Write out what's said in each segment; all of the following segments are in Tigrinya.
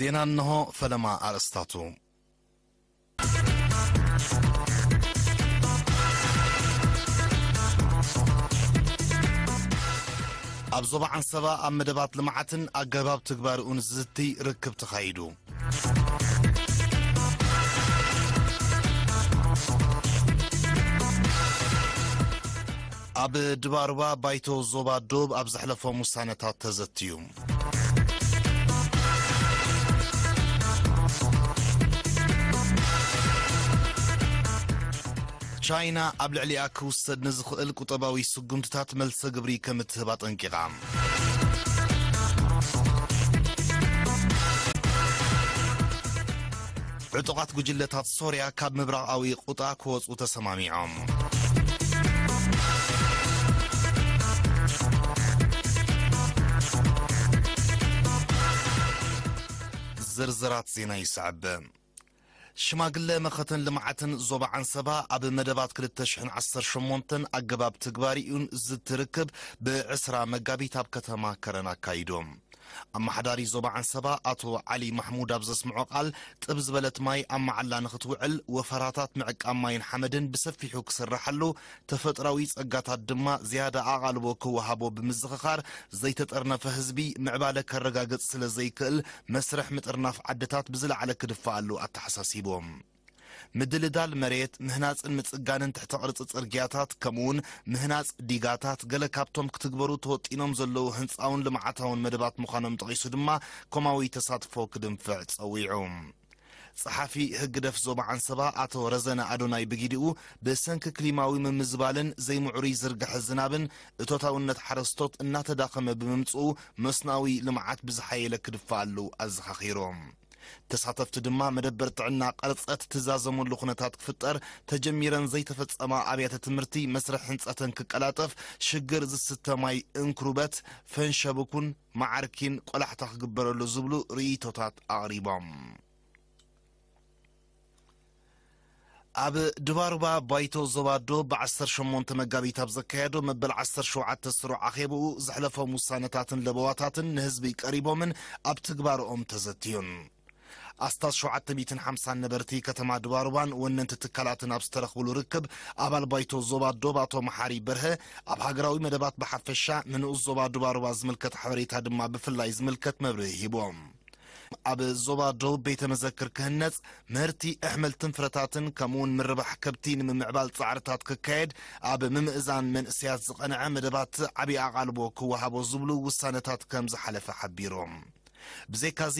ዜና እንሆ፣ ፈለማ ኣርእስታቱ። ኣብ ዞባ ዓንሰባ ኣብ መደባት ልምዓትን ኣገባብ ትግባርኡን ዝዝቲ ርክብ ተኻይዱ። ኣብ ድባርባ ባይቶ ዞባ ዶብ ኣብ ዘሕለፎም ውሳነታት ተዘትዩ። ቻይና ኣብ ልዕሊኣ ክውሰድ ንዝኽእል ቁጠባዊ ስጉምትታት መልሰ ግብሪ ከም እትህብ ኣጠንቂቓ። ዕጡቓት ጉጅለታት ሶርያ ካብ ምብራቓዊ ቁጣ ክወጹ ተሰማሚዖም። ዝርዝራት ዜና ይስዕብ። ሽማግለ መኸተን ልምዓትን ዞባ ዓንሰባ ኣብ መደባት ክልተ ሽሕን ዓሰርተ ሸሞንተን ኣገባብ ትግባሪኡን ዝትርክብ ብዕስራ መጋቢት ኣብ ከተማ ከረን ኣካይዶም። ኣመሓዳሪ ዞባ ዓንሰባ ኣቶ ዓሊ ማሕሙድ ኣብ ዘስምዖ ቃል፣ ጥብ ዝበለት ማይ ኣብ መዓላ ንኽትውዕል፣ ወፈራታት ምዕቃብ ማይን ሓመድን ብሰፊሑ ክስራሓሉ፣ ተፈጥራዊ ጸጋታት ድማ ዝያዳ ኣቓልቦ ክወሃቦ ብምዝኽኻር፣ ዘይተጠርነፈ ህዝቢ ምዕባለ ከረጋግጽ ስለ ዘይክእል፣ መስርሕ ምጥርናፍ ዓድታት ብዝለዓለ ክድፋኣሉ ኣተሓሳሲቦም። ምድልዳል መሬት፣ ምህናጽን ምጽጋንን ትሕተ ቅርጺ ጽርግያታት፣ ከምኡውን ምህናጽ ዲጋታት፣ ገለ ካብቶም ክትግበሩ ተወጢኖም ዘለዉ ህንጻውን ልምዓታውን መደባት ምዃኖም ጠቒሱ ድማ፣ ኮማዊ ተሳትፎ ክድንፍዕ ጸዊዑ። ጸሓፊ ህግደፍ ዞባ ዓንሰባ ኣቶ ረዘነ ኣዶናይ ብጊዲኡ፣ ብሰንኪ ክሊማዊ ምምዝባልን ዘይምዕሩይ ዝርግሐ ዝናብን እቶታውነት ሓረስቶት እናተዳኸመ ብምምጽኡ፣ መስኖኣዊ ልምዓት ብዝሓየለ ክድፋኣሉ ኣዘኻኺሮም። ተሳተፍቲ ድማ መደበር ጥዕና ቀርጸት ትዛዘመሉ ኩነታት ክፍጠር፣ ተጀሚረን ዘይተፈጸማ ኣብያተ ትምህርቲ መስርሕ ህንጸተን ክቀላጠፍ፣ ሽግር ዝስተ ማይ እንክሩበት፣ ፈንሸብኩን መዓርኪን ቆላሕታ ክግበረሉ ዝብሉ ርእይቶታት ኣቕሪቦም። ኣብ ድባርባ ባይቶ ዞባ ዶብ ብ ዓሰርተ ሸሞንተ መጋቢት ኣብ ዘካየዶ መበል ዓሰርተ ሸውዓተ ስሩዕ ኣኼብኡ፣ ዘሕለፎም ውሳነታትን ለበዋታትን ንህዝቢ ቀሪቦምን ኣብ ትግባርኦም ተዘትዩን። ኣስታት ሸውዓተ ሚእትን ሓምሳን ነበርቲ ከተማ ድባርባን ወነንቲ ትካላትን ኣብ ዝተረኽብሉ ርክብ፣ ኣባል ባይቶ ዞባ ዶብ ኣቶ መሓሪ በርሀ፣ ኣብ ሃገራዊ መደባት ብሓፈሻ፣ ንንኡስ ዞባ ድባርባ ዝምልከት ሓበሬታ ድማ ብፍላይ ዝምልከት መብርሂ ሂቦም። ኣብ ዞባ ደቡብ ቤተ መዘክር ክህነጽ፣ ምህርቲ ኣሕምልትን ፍረታትን ከምኡውን ምርባሕ ከብቲ ንምምዕባል ጻዕርታት ክካየድ፣ ኣብ ምምእዛን መንእሰያት ዝቐንዐ መደባት ዓቢ ኣቓልቦ ክወሃቦ ዝብሉ ውሳነታት ከም ዝሓለፈ ሓቢሮም። ብዘይካዚ፣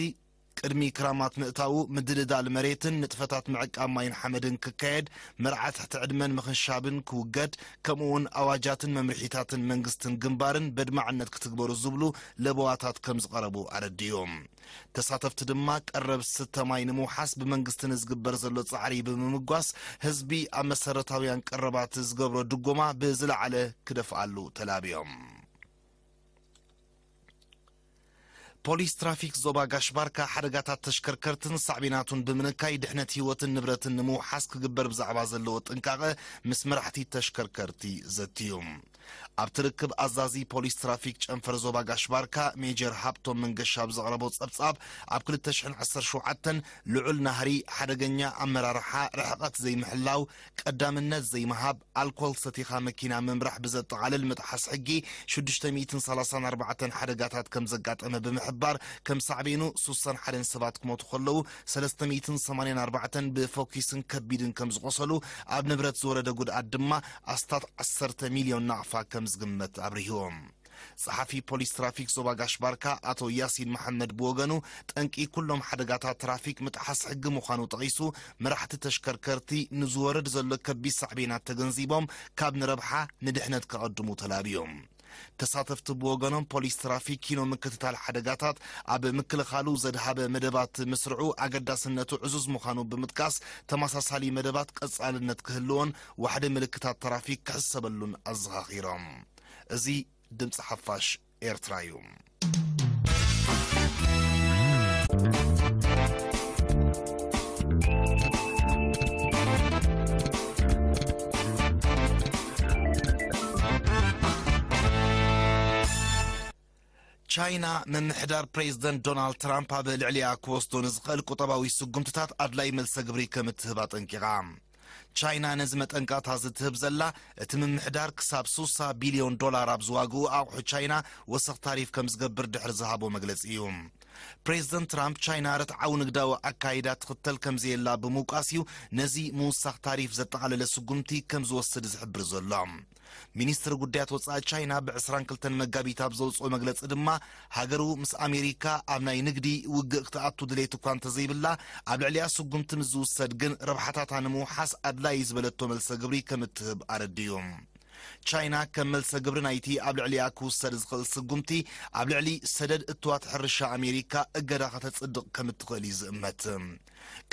ቅድሚ ክራማት ምእታዉ ምድልዳል መሬትን ንጥፈታት ምዕቃብ ማይን ሓመድን ክካየድ፣ መርዓ ትሕቲ ዕድመን ምኽንሻብን ክውገድ፣ ከምኡውን ኣዋጃትን መምርሒታትን መንግስትን ግንባርን በድማዕነት ክትግበሩ ዝብሉ ለበዋታት ከም ዝቐረቡ ኣረዲኡ። ተሳተፍቲ ድማ ቀረብ ዝስተ ማይ ንምውሓስ ብመንግስቲ ንዝግበር ዘሎ ጻዕሪ ብምምጓስ፣ ህዝቢ ኣብ መሰረታውያን ቀረባት ዝገብሮ ድጎማ ብዝለዓለ ክደፍኣሉ ተላብዮም። ፖሊስ ትራፊክ ዞባ ጋሽ ባርካ ሓደጋታት ተሽከርከርትን ሳዕቤናቱን ብምንካይ ድሕነት ህይወትን ንብረትን ንምውሓስ ክግበር ብዛዕባ ዘለዎ ጥንቃቐ ምስ መራሕቲ ተሽከርከርቲ ዘትዩ። ኣብቲ ርክብ ኣዛዚ ፖሊስ ትራፊክ ጨንፈር ዞባ ጋሽ ባርካ ሜጀር ሃብቶም መንገሻ ብዘቕረቦ ጸብጻብ፣ ኣብ ክልተ ሽሕን ዓሰርተ ሸውዓተን ልዑል ናህሪ፣ ሓደገኛ ኣመራርሓ፣ ርሕቐት ዘይምሕላው፣ ቀዳምነት ዘይምሃብ፣ ኣልኮል ሰቲኻ መኪና ምምራሕ ብዘጠቓልል ምጥሓስ ሕጊ ሽዱሽተ ሚእትን ሰላሳን ኣርባዕተን ሓደጋታት ከም ዘጋጠመ ብምሕባር፣ ከም ሳዕቤኑ ሱሳን ሓደን ሰባት ክሞቱ ከለዉ፣ ሰለስተ ሚእትን ሰማንያን ኣርባዕተን ብፎኪስን ከቢድን ከም ዝቖሰሉ፣ ኣብ ንብረት ዝወረደ ጉድኣት ድማ ኣስታት ዓሰርተ ሚልዮን ናቕፋ ከም ዝግመት ኣብሪህዎም። ጸሓፊ ፖሊስ ትራፊክ ዞባ ጋሽ ባርካ ኣቶ ያሲን መሐመድ ብወገኑ፣ ጠንቂ ኩሎም ሓደጋታት ትራፊክ ምጥሓስ ሕጊ ምዃኑ ጠቒሱ፣ መራሕቲ ተሽከርከርቲ ንዝወርድ ዘሎ ከቢድ ሳዕቤናት ተገንዚቦም፣ ካብ ንረብሓ ንድሕነት ከቐድሙ ተላብዮም። ተሳተፍቲ ብወገኖም፣ ፖሊስ ትራፊክ ኪኖ ምክትታል ሓደጋታት ኣብ ምክልኻሉ ዘድሃበ መደባት ምስርዑ ኣገዳስነቱ ዕዙዝ ምዃኑ ብምጥቃስ፣ ተመሳሳሊ መደባት ቀጻልነት ክህልዎን ዋሕዲ ምልክታት ትራፊክ ክሕሰበሉን ኣዘኻኺሮም። እዚ ድምፂ ሓፋሽ ኤርትራ እዩ። ቻይና፣ ምምሕዳር ፕሬዝደንት ዶናልድ ትራምፕ ኣብ ልዕሊኣ ክወስዶ ንዝኽእል ቁጠባዊ ስጉምትታት ኣድላይ መልሰ ግብሪ ከም እትህብ ኣጠንቂቓ። ቻይና ነዚ መጠንቀቕታ ዝትህብ ዘላ፣ እቲ ምምሕዳር ክሳብ ስሳ ቢልዮን ዶላር ኣብ ዝዋግኡ ኣቑሑ ቻይና ወሰኽ ታሪፍ ከም ዝገብር ድሕሪ ዝሃቦ መግለጺ እዩ። ፕሬዝደንት ትራምፕ፣ ቻይና ርትዓዊ ንግዳዊ ኣካይዳ ትኽተል ከም ዘየላ ብምውቃስ እዩ ነዚ ምውሳኽ ታሪፍ ዘጠቓለለ ስጉምቲ ከም ዝወስድ ዝሕብር ዘሎ። ሚኒስትሪ ጉዳያት ወጻኢ ቻይና ብ ዕስራን ክልተን መጋቢት ኣብ ዘውጽኦ መግለጺ ድማ፣ ሃገሩ ምስ ኣሜሪካ ኣብ ናይ ንግዲ ውግእ ክትኣቱ ድሌት እኳ እንተዘይብላ፣ ኣብ ልዕሊኣ ስጉምቲ ምስ ዝውሰድ ግን ረብሓታታ ንምውሓስ ኣድላዪ ዝበለቶ መልሰ ግብሪ ከም እትህብ ኣረድዩ። ቻይና ከም መልሰ ግብሪ ናይቲ ኣብ ልዕሊኣ ክውሰድ ዝኽእል ስጉምቲ፣ ኣብ ልዕሊ ሰደድ እትዋት ሕርሻ ኣሜሪካ እገዳ ከተጽድቕ ከም እትኽእል እዩ ዝእመት።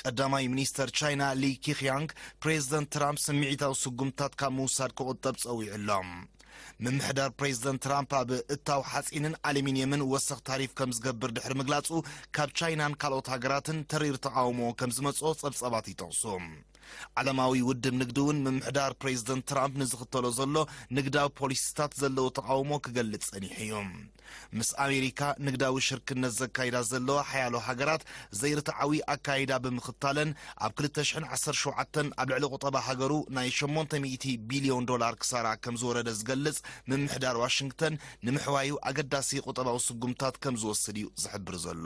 ቀዳማይ ሚኒስተር ቻይና ሊ ኪኽያንግ፣ ፕሬዝደንት ትራምፕ ስምዒታዊ ስጉምትታት ካብ ምውሳድ ክቑጠብ ጸዊዑ ኣሎ። ምምሕዳር ፕሬዝደንት ትራምፕ ኣብ እታው ሓጺንን ኣሉሚንየምን ወሰኽ ታሪፍ ከም ዝገብር ድሕሪ ምግላጹ፣ ካብ ቻይናን ካልኦት ሃገራትን ተሪር ተቓውሞ ከም ዝመጽኦ ጸብጻባት ይጠቕሱ። ዓለማዊ ውድብ ንግዲ እውን ምምሕዳር ፕሬዝደንት ትራምፕ ንዝኽተሎ ዘሎ ንግዳዊ ፖሊሲታት ዘለዎ ተቓውሞ ክገልጽ ጸኒሑ እዩ። ምስ ኣሜሪካ ንግዳዊ ሽርክነት ዘካይዳ ዘለዋ ሓያሎ ሃገራት ዘይርትዓዊ ኣካይዳ ብምኽታለን፣ ኣብ ክልተ ሽሕን ዓሰርተ ሸውዓተን ኣብ ልዕሊ ቁጠባ ሃገሩ ናይ ሸሞንተ ሚእቲ ቢልዮን ዶላር ክሳራ ከም ዝወረደ ዝገልጽ ምምሕዳር ዋሽንግተን፣ ንምሕዋዩ ኣገዳሲ ቁጠባዊ ስጉምታት ከም ዝወስድ እዩ ዝሕብር ዘሎ።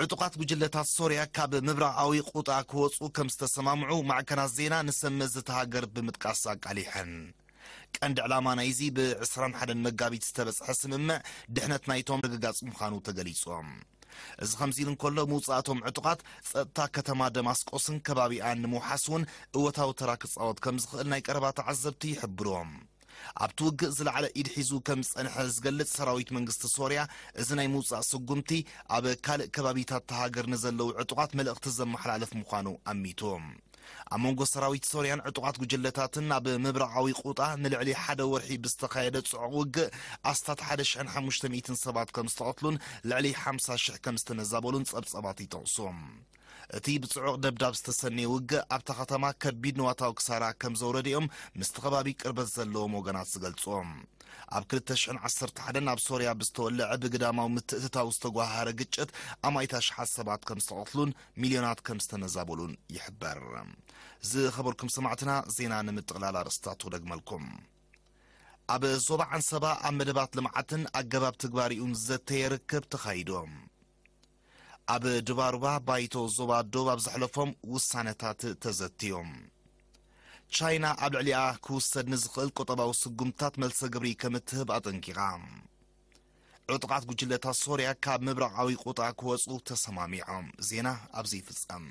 ዕጡቓት ጉጅለታት ሶርያ ካብ ምብራቓዊ ቁጣ ክወጹ ከም ዝተሰማምዑ ማዕከናት ዜና ንሰብ መዚ እታ ሃገር ብምጥቃስ ኣቃሊሐን። ቀንዲ ዕላማ ናይዚ ብ ዕስራን ሓደን መጋቢት ዝተበጽሐ ስምምዕ ድሕነት ናይቶም ርግጋጽ ምዃኑ ተገሊጹ። እዚ ከምዚ ኢሉ እንከሎ፣ ምውጻእቶም ዕጡቓት ጸጥታ ከተማ ደማስቆስን ከባቢኣን ንምውሓስ እውን እወታዊ ተራ ክጻወት ከም ዝኽእል ናይ ቀረባ ተዓዘብቲ ይሕብሩ። ኣብቲ ውግእ ዝለዓለ ኢድ ሒዙ ከም ዝጸንሐ ዝገልጽ ሰራዊት መንግስቲ ሶርያ፣ እዚ ናይ ምውጻእ ስጉምቲ ኣብ ካልእ ከባቢታት እታ ሃገር ንዘለዉ ዕጡቓት መልእኽቲ ዘመሓላልፍ ምዃኑ ኣሚቱ። ኣብ መንጎ ሰራዊት ሶርያን ዕጡቓት ጉጅለታትን ኣብ ምብራቓዊ ቁጣ ንልዕሊ ሓደ ወርሒ ብዝተኻየደ ጽዑቕ ውግእ ኣስታት ሓደ ሽሕን ሓሙሽተ ሚእትን ሰባት ከም ዝተቐትሉን ልዕሊ ሓምሳ ሽሕ ከም ዝተመዛበሉን ጸብጻባት ይጠቕሱ። እቲ ብጽዑቕ ደብዳብ ዝተሰነየ ውግእ ኣብታ ከተማ ከቢድ ንዋታዊ ክሳራ ከም ዘውረደ እዮም ምስቲ ከባቢ ቅርበት ዘለዎም ወገናት ዝገልጹ። ኣብ ክልተ ሽሕን ዓሰርተ ሓደን ኣብ ሶርያ ብዝተወልዐ ብግዳማዊ ምትእትታው ዝተጓሃረ ግጭት ኣማኢት ኣሽሓት ሰባት ከም ዝተቐትሉን ሚልዮናት ከም ዝተመዛበሉን ይሕበር። ዝኸበርኩም ሰማዕትና፣ ዜና ንምጥቕላል ኣርእስታቱ ክደግመልኩም። ኣብ ዞባ ዓንሰባ ኣብ መደባት ልምዓትን ኣገባብ ትግባሪኡን ዘተየ ርክብ ተኻይዱ። ኣብ ድባሩባ ባይቶ ዞባ ዶብ ኣብ ዘሕለፎም ውሳነታት ተዘትዮም። ቻይና ኣብ ልዕሊኣ ክውሰድ ንዝኽእል ቁጠባዊ ስጉምትታት መልሰ ግብሪ ከም እትህብ ኣጠንቂቓ። ዕጡቓት ጉጅለታት ሶርያ ካብ ምብራቓዊ ቁጣ ክወጹ ተሰማሚዖም። ዜና ኣብዚ ይፍጸም።